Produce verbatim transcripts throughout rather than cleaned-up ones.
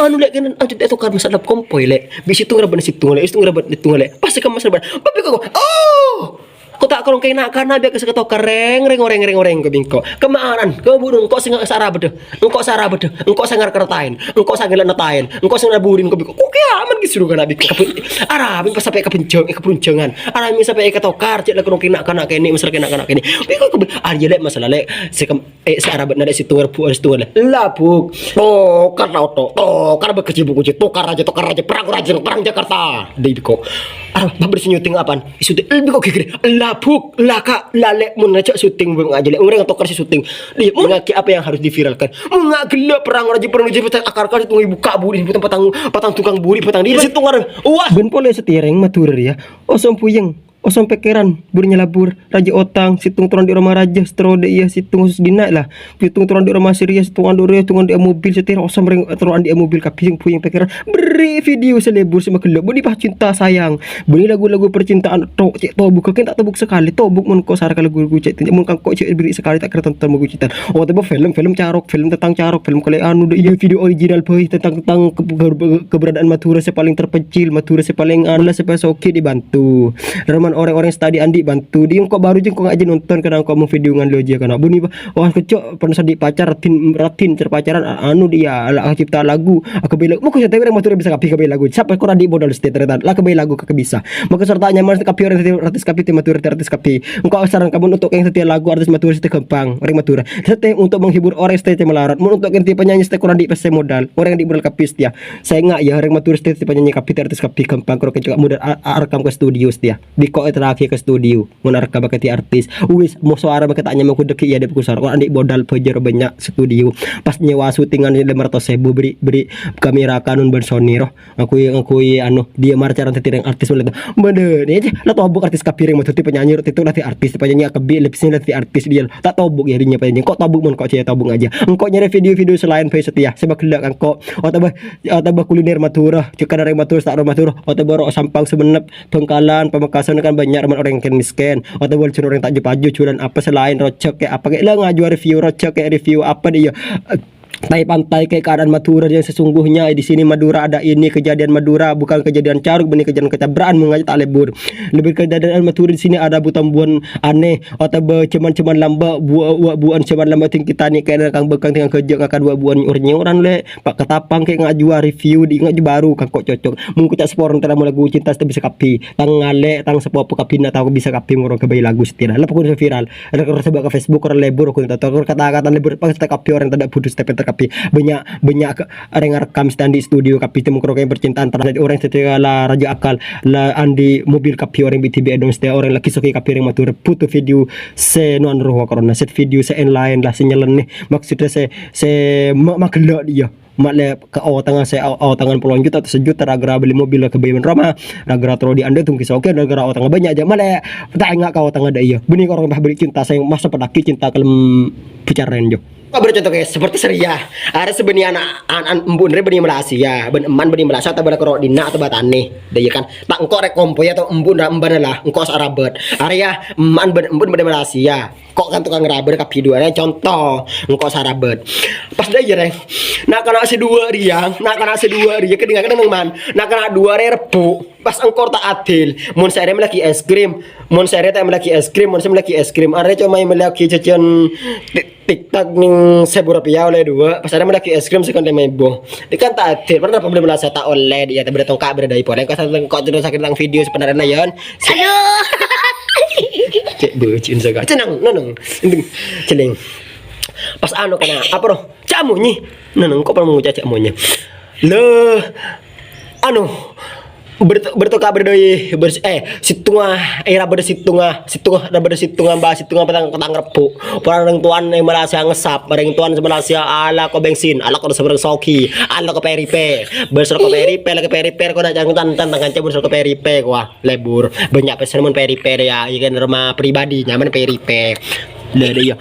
Anu, Lè', kènè' aja ètokar masalah kompoy, Lè'. Bi' sèttong rabât sèttong, Lè'. Sèttong rabât sèttong, Lè'. Pas sè kemmas rabât. Bâbi kok, oh! Kok ta' korong kèna'-kana' bi' ka sè katokar rèng, rèng, orèng, rèng, orèng, kok bingko. Kema'anan, kok burung, kok sè nga-, sara bâdâ. Engko' sara bâdâ. Engko' sè ngar-kertaèn. Engko' sè ngèla' nataèn. Engko' sè naburin, kok bingko. Kok kèyaman ghi' suru kana' bingko. Kabun-, arapa pas sampè' ka benjheng, ka burunjhângan. Arapa sampè' katokar, cè' la korong kèna'-kana' kènè', masalah kèna'-kana' kènè'. Bingko kabun-, arèya, Lè', masalah, Lè'. Sè kem-, Eh, sè Arab na' sèttong rebbhu' sèttong la. Labuk. Tokar la oto. Tokar bâ' kacè buku cè. Tokar rajâ, tokar rajâ. Perang rajâ, perang Jakarta. Dâ' biko. Arab, bâbâr sè nyuting apaan? Syuting. Eh, biko ghi-ghi. Labuk. Laka. Lalè' mon ngajhâk syuting bâ' ngajhâk lè'. Orèng tokar sè syuting. Dâ' mon ngajhâk apa yang harus diviralkan? Mon ngajhâk ghellâ' perang rajâ, perang rajâ, akar-akar sèttong ibu ka buri, sèttong patang, patang tukang buri, patang diri. Sèttong arep. Wah. Bân polè sè tèrèng Madhurâ rèya. Osom puyeng. Osom pèkkèran, bur nyalabur, rajâ otang, sèttong toron dâ' roma rajâ, sèttong dâ' iyâ, sèttong khusus dinna' la. Sèttong toron dâ' roma sè rèya, sèttong dâ' rèya, sèttong dâ' mobil, sèttong osom rèng toron dâ' mobil, kabhi sè puyeng pèkkèran. Berri' video sè lebur sè maghellâ', bânnè pas cinta sayang. Bânnè lagu-lagu percintaan, tok, cè' tobuk, kèng ta' tobuk sakalè, tobuk mon ko' sara ka lagu-lagu cè', mon kangko' cè' berri' sakalè ta' kèra tonton lagu cinta. Oh, tapi film, film carok, film tentang carok, film kali anu dâ' iyâ, video original bhâi tentang, tentang ke-, ke-, keberadaan Madhurâ sè paling terpencil, Madhurâ sè paling anu la sè paling soghi dibantu. Roman orèng-orèng sè ta' andi'-andi' bantu. Dâ' engko' bhuru jâ' engko' ngajhâk nonton kana' engko' mon video ngan lo jâ' kana'. Bânnè, wah, kècco' pernah sè andi' pacar, raddhin, raddhin car pacaran, a-, anu dâ' iyâ, la cipta lagu, aghâbây lagu. Moko sè tèwè orèng Madhurâ bisa kabhi aghâbây lagu. Sapa korang andi' modal sè ternyata, la aghâbây lagu ka bisa. Maka sarta nyaman kabhi orèng sè artis kabhi, tim Madhurâ artis kabhi. Engko' saran kamu untuk yang setiap lagu artis Madhurâ sè gampang, orèng Madhurâ. Sè untuk menghibur orèng sè malarat. Mon untuk yang tipe penyanyi sè korang andi' pèssè modal, orèng andi' modal kabhi sè tèya. Sènga' yâ, orèng Madhurâ sè tipe penyanyi kabhi artis kabhi gampang, korang kècco' modal a-, a-, rekam ka studio sè tèya. Biko èterraghi ka studio, mon arep ka bakal dâddhi artis. Wis, mo sowara mangkè ta' nyamana ghu dâggi' iyâ dâ' pokok sowara. Ora andi' modal bâjâr bânnya' studio. Pas nyewa syutingan lèma ratos èbu, bâri', bâri' kamera Canon bân Sony rowa. Ngakui, ngakui, anu, dâ' iyâ marè carana dâddhi rèng artis mulai. Bâdâ, nè, la tobuk artis kabhi rèng Madhurâ dâddhi penyanyi, rowa tèttong la dâddhi artis, penyanyi akabhi, lè bâsèna la dâddhi artis dâ' iyâ. Ta' tobuk yâ, dâddhi penyanyi. Kok tobuk mon kok jâ' tobuk ngajhâk. Engko' nyarè video-video sè laèn bhâi sè tèya, sè maghellâ' engko'. Otabâ, otabâ kuliner Madhurâ, cè' kadhâ' rèng Madhurâ, sè ta' ro Madhurâ, otabâ ro' Sampang Sumenep, Bhângkalan, Pamekasan kan bânnya' roman orèng kèng mèskèn. Otabâ jhân orèng ta' jhu-pajhu, jualan apa sè laèn, rojhâk kè apa kè, la ngajhuwâ review rojhâk kè, review apa dâ' iyâ. Eh, tai-pantai kè keadaan Madhurâ yang sesungguhnya. Eh, di sini Madura ada ini, kejadian Madura, bukan kejadian caruk, bânnè kejadian ketabrakan, mon ngajhâk ta' lebur. Lebih kejadian Madhurâ di sini ada bu-, tumbuhan aneh, otabâ jhâman-jhâman lambâ', bu-, bu-, bu'ân jhâman lambâ' dhing kita ni kèng kang bhâkal dhing ghâjâ' ngakan bu-, bu'ân nyor-nyoran lè'. Pa' katapang kè ngajhuwâ review dâ' iyâ ngajhâk bhuru kangko' cocok. Mon koca' spor tèra mo lagu cinta sè bisa kabhi. Tang ngalè', tang sapopo kabhi na tao bisa kabhi ngorong ghâbây lagu sè tèra. Lèbât ghun viral. Rèk-, rèk sebâ ka Facebook, orèng lebur ghun tata. Kata-kata lebur pas ta' kabhi orèng tadâ' budhu sè tepèn ta' kabhi. Bânnya', bânnya' ka-, orèng ngarekam sè andi' studio kabhi tèmo ngorong percintaan tara orèng sè tèra la rajâ akal. La andi' mobil kabhi orèng bi-, dhibi' èdhung sè tèra orèng lagi soghi kabhi orèng Madhurâ butuh video sè nuan rowa korona. Sè video sè en-laèn la sè nyellènè. Maksudnya sè, sè ma-, maghellâ' dâ' iyâ. Ma' lè ka otangan sè o-, otangan polo juta atau sejuta, ra-ghârâ bâli mobil la ghâbây bân roma, ra-ghârâ terro dâ' andi' dhung kè soghi, ra-ghârâ otangan bânnya' jâ', ma' lè ta' enga' ka otangan dâ' iyâ. Bânnè korang bâh bâli cinta sè masa padâghi cinta kalem pacaran jâ'. Apa bercontoh kayak seperti Seria. Arè sè bânnè ana', an-, an-, embu'na rè bânnè Malaysia, bân emma'n bânnè Malaysia, atau bâdâ karo dhinna' atau bâtane. Dâ' iyâ kan. Ta' engko' rè kompoyya atau embu'na rè emma'n la, engko' sè arabât. Arèya emma'n bân embu'na bânnè Malaysia. Ko' kan tukang rabâr kabhi duwâ'na, conto, engko' sè arabât. Pas dâ' iyâ, rèng. Na'-kana' sè duwâ' rèya, na'-kana' sè duwâ' rèya, kèdhingngaghi neng man. Na'-kana' duwâ' rè rebbhu'. Pas engko' ta' adil. Mon sè arè mellèaghi es krim, mon sè arè ta' mellèaghi es krim, mon sè mellèaghi es krim. Arè coma mellèaghi jhâjhân ti-, TikTok neng sèbu rupiah ollè duwâ'. Pas arè mellèaghi es krim sè kon lèma èbu. Dâ' kan ta' adil, padahal problem rasa ta' ollè dâ' iyâ, ta' bâdâ tongka' bâdâ dâi polè. Engko' sè, engko' terro sakèng tang video sè bhender na, Yon. Aduh. Cè' bâji'in saka. Cenang, nonong. Enteng. Celeng. Pas anu kèna, apa roh? Ca'monye. Nonong, kok pernah ngucap ca'monye? Lè. Anu. Ber-, bertokak berdoi, bers-, eh, sèttonga, eh, ra bâdâ sèttonga, sèttonga, ra bâdâ sèttonga, ba, sèttonga petang, petang rebbhu'. Orèng tuwan è Malaysia ngesap, orèng tuwan sè Malaysia ala ko bensin, ala ko seberang sogi, ala ko peripe. Bâs ko peripe, lagi peripe, ko na' jangtan, tan, tangan cebur ko peripe, ko, ah, lebur. Bânnya' pèssèna mon peripe, ya, ikan rumah pribadi, nyaman peripe. Dâ' iyâ.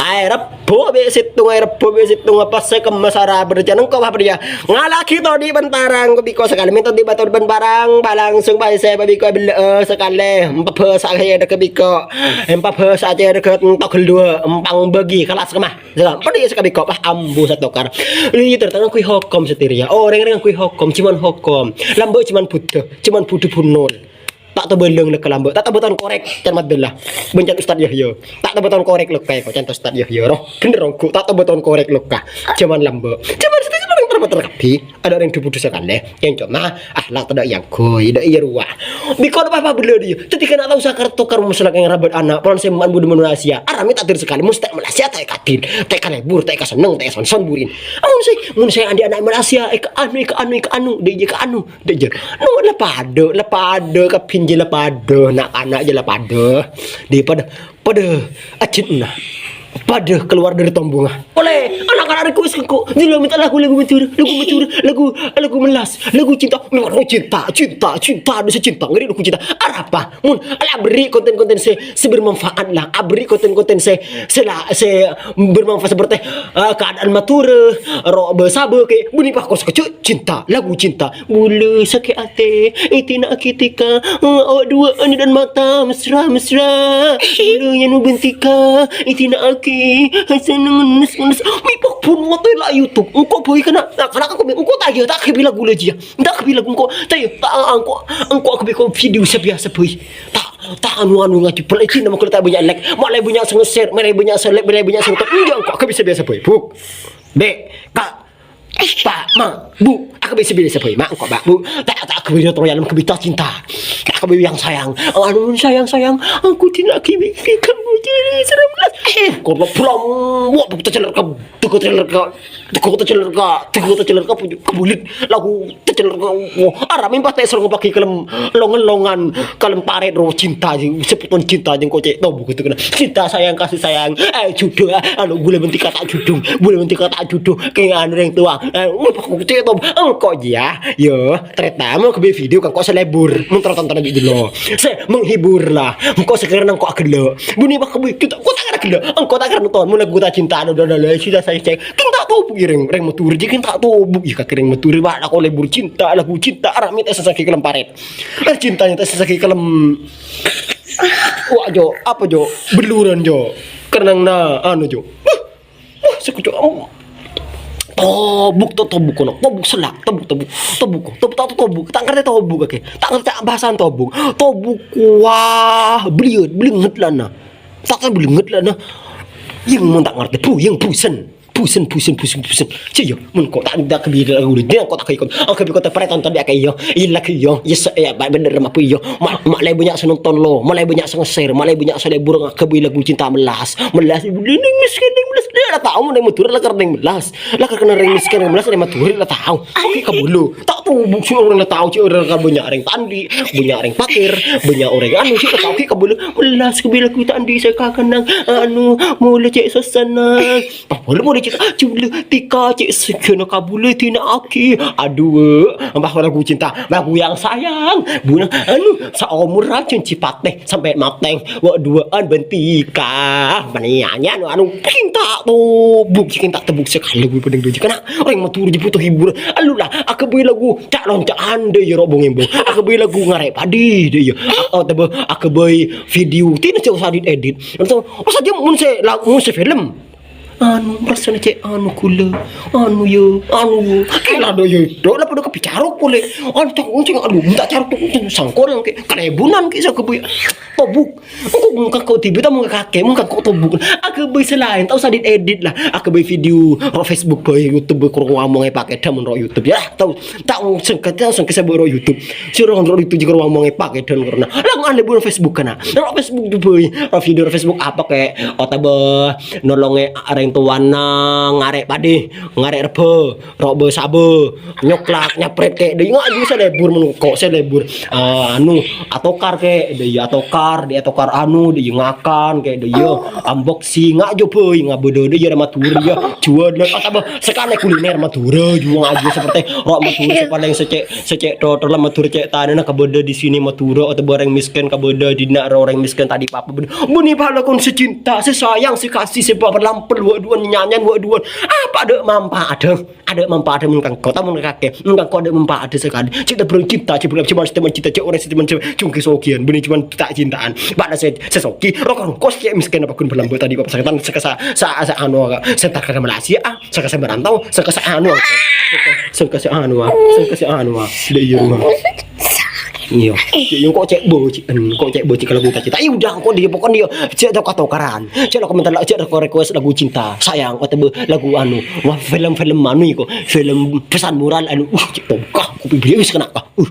Aè Rebbhu bi' sèttong, aè Rebbhu bi' sèttong, apa sè kemma sara berjana engko' apa dia? Ngala'aghi todi' bân parang, ko' biko sakalè mènta todi' bâto bân parang, balangsung paèssè bâbiko bellâ'â sakalè, empabhâsa kaya dâ' ka biko, empabhâsa kaya dâ' ka togel duwâ', empang bâgi kelas kemma. Sakalè, podi' sè ka biko, pas ambu satokar. Li, ternyata ngangghuy hokom satèya. Orèng-orèng ngangghuy hokom, cèman hokom. Lambâ' cèman buddhâ, cèman buddhu bunol. Ta' tobâ lèng lèkka lambâ', ta' tobâ ton korèk, can Abdullah. Bân can Ustad Yahya. Ta' tobâ ton korèk lèkka, ko' can Ustad Yahya, roh. Bhender ongghu, ta' tobâ ton korèk lèkka. Jhâman lambâ'. Jhâman satèya orèng ter-, ter-, kabbhi. Adâ' orèng dhu-budhu sakalè. Kèng coma, akhlak tadâ' èyangghuy, dâ' iyâ rowa. Biko apa bellâ' diyâ. Dhâddhi kan ta' osa kar-tokar masalah kèng rabât ana', polana sè man budu Malaysia. Arami ta' adil sakalè, mustè Malaysia ta' èkadil, ta' èkalebur, ta' èkasenneng, ta' èsonson burin. Amun sè, mun sè andi' ana' Malaysia, èka anu, èka anu, èka anu, dâ' iyâ èka anu. Dâ' iyâ. No, la padâ, la padâ, kabbhi jâ la padâ, na'-kana' jâ la padâ. Dâ' padâ, padâ ajhâtna. Padâ kalowar dâri tombhungnga. Ollè, na'-kana' request ka engko'. Dilo mènta lagu, lagu Madhurâ, lagu Madhurâ, lagu, lagu mellas, lagu cinta. Memang cinta, cinta, cinta, bisa cinta, ngèrèng lagu cinta. Arapa? Mon, la aberri' konten-konten sè, sè bermanfaat lah. Aberri' konten-konten sè, sè la, sè bermanfaat seperti, eh, keadaan Madhurâ, ro bâsa bâkè, bânnè pas kos kecil cinta, lagu cinta. Bulâ sakè' atè, ètina'aghi tèka, awak duwâ'ân dâ' mata mesra-mesra. Bulâ nyanu bentèka, ètina'aghi, senneng ngennes-ngennes. Mè' pok bun ngoto la YouTube. Engko' bhâi kana', na'-kana' engko' ta' iyâ, ta' kabbhi lagu la jiyâ. Ta' kabbhi lagu engko', ta' iyâ, ta' engko', engko' kabbhi ko video sè biyasa bhâi. Ta', ta' anu-anu ngajhi, pol èdina mangkèn ta' bânnya' like, malè bânnya' sè nge-share, malè bânnya' sè like, malè bânnya' sè nonton. Iyâ, engko' kabbhi sè biyasa bhâi, Bu. Dek, Kak, Pak, Ma, Bu, aku bisa bisa boy, Ma, engko', Pak, Bu. Tak, tak, aku bisa terus dalam kebita cinta. Tak, aku yang sayang, anu sayang, sayang, aku tidak kibi kamu jadi serem. Eh, kok belum, wah, aku terceler ke, aku terceler ke, aku terceler ke, aku terceler ke, punya kebulit, lagu terceler ke, wah, arah mimpi teh serong pagi kelem, longan-longan, kalem paret ro cinta, sebutan cinta, jeng kocek, tau buku itu kena cinta sayang, kasih sayang, eh, jodoh, anu, boleh menti kata jodoh, boleh menti kata jodoh, kayak anu yang tua, eh, wah, aku kocek, tau, engko' jiyâ, yo, ternyata mau ke video kan kok selebur, mentor tonton lagi dulu, saya menghibur lah, engko' sekarang kok agelo, bunyi pak kebui, kita, kok tak ada gelo, engko' tak ada nonton, mulai gue tak cinta, anu, udah, udah, udah, sudah saya cek, kan tak tau, bu, reng, reng Madhurâ, kan tak tau, bu, ya, kaki reng Madhurâ, wah, aku lebur cinta, lagu cinta, arah minta sesaki kelem paret. Eh, cintanya tak sesaki kelem. Wah, Jo, apa, Jo? Beluran, Jo. Kenang na, anu, Jo. Wah, wah, seku, Jo. Oh. Tobuk, to-, tobuk kono. Tobuk selak, tobuk, tobuk. Tobuk, tobuk, tak tobuk. Tak ngerti tobuk, oke. Tak ngerti bahasan tobuk. Tobuk, wah, beliut, belenget lah, nah. Tak kan belenget lah, nah. Yang mau tak ngerti, bu, yang busen. Busen, busen, busen, busen. Cek yo, mun kok tak, tak kebiri lagu ni, dia kok tak ikut. Oh, kebiri kok tak pernah tonton dia kayak yo. Iya lagi yo. Yes, ya, baik bener, apa yo. Mak, mak, lebih banyak sing nonton lo, mak, lebih banyak sing nge-share, mak, lebih banyak sing lebur nggak kebiri lagu cinta melas. Melas, ibu, ini miskin, ini melas. Dia ada tahu, mau Madhurâ, lah, karena melas. Lah, karena orang miskin, orang melas, orang Madhurâ, lah, tahu. Oke, kabulu. Tak tahu, bu, si orang lah tahu, si orang kan banyak orang tandi, banyak orang pakir, banyak orang anu, si tak tahu, oke, kabulu. Melas, kebiri lagu tandi, saya kangen nang, anu, mulai cek sesana. Pas boleh, boleh cek, ah, jublu, tika, cek segana kabulâ dina'aghi. Aduh, mbah lagu cinta, lagu yang sayang. Bunang, anu, saumur racun cipateh sampai mateng. Wa duaan bentika. Manianya, anu, anu, cinta tobuk, cinta tobuk sekali gue pening duji. Karena orang Madhurâ butuh hiburan. Alu lah, aku beri lagu, cak loncakan deh, ya, rok bong embong. Aku beri lagu ngarep padi deh, ya. Atau tebe, aku beri video, tina cek usah edit. Langsung, oh, saja mun saya, lagu, mun saya film. Anu, rasanya cek anu gula, anu yo, anu yo. Kira do yo, do lah pada kepicaruk boleh. Anu tak kuncing, aduh, minta caruk tuh kuncing sangkol yang kayak kalebunan kayak saya kebui. Tobuk. Engko' muka kok tiba tamu kakek, muka kok tobuk. Aku beri selain, tak usah diedit lah. Aku beri video, ro Facebook, beri YouTube, beri kurang ngomongnya pakai damun ro YouTube ya. Tahu, tahu sengket, tahu sengket saya beri ro YouTube. Suruh ro YouTube juga ngomongnya pakai damun karena. Lah, ada bulan Facebook kana. Ro Facebook juga beri, ro video ro Facebook apa kayak, otak be nolongnya Sèng towana ngarè' padhi, ngarè' rebbhâ, ro'bâ sabâ, nyoklak, nyaprèt kè', dâ' iyâ ngaju sè lebur mon kok sè lebur. Eh, anu, atokar kè', dâ' iyâ atokar, dâ' iyâ atokar anu, dâ' iyâ ngakan kè', dâ' iyâ unboxing, ngaju bhâi, ngabâdâ dâ' iyâ rè Madhurâ, iyâ, juwâlân, atau bâ, sakalè kuliner Madhurâ, juwâ ngaju seperti ro'bâ Madhurâ sè palèng sè cè', sè cè' thotholla Madhurâ cè' tanana kabâdâ di sini Madhurâ, atau bâ orèng miskin kabâdâ dinna' orèng miskin tadi papa bâdâ. Bânnè bhâlâ kon sè cinta, sè sayang, sè kasih, sè palampel, wâ' duwân nyanyan, wâ' duwân. Apa adâ' manfaatdhâ? Adâ' manfaatdhâ mon ka engko', ta' mon ka kakè. Mon ka engko' adâ' manfaatdhâ sakalè. Cè' ta' bhâreng cinta, cè' bhâreng cuma cè' ta' cè' orèng sè cuma cè' cungkè sogiyân. Bânnè cuma ta' cintaan. Bâ'na sè, sè sogi, roko-roko sè cè' miskin apa ghun bâlambâ tadi papa saketan, sè ka sa, sa, sa anu, sè entar ka Malaysia, ah, sè ka sè merantau, sè ka sè anu, sè ka sè anu, sè ka sè anu, dâ' iyâ roma. Iyâ. Iyâ, engko' cè' bâji'ân, engko' cè' bâji' ka lagu ta' cinta. Ayo, udah, engko' dâ' iyâ, pokokna iyâ, cè' toko-tokaran. Cè' toko minta la-, cè' toko request lagu cinta, sayang, atau bâ-, lagu anu, wah, film-film anu iko, film pesan moral anu, uh, cè' toko, kopi beli wis kena, ah, uh.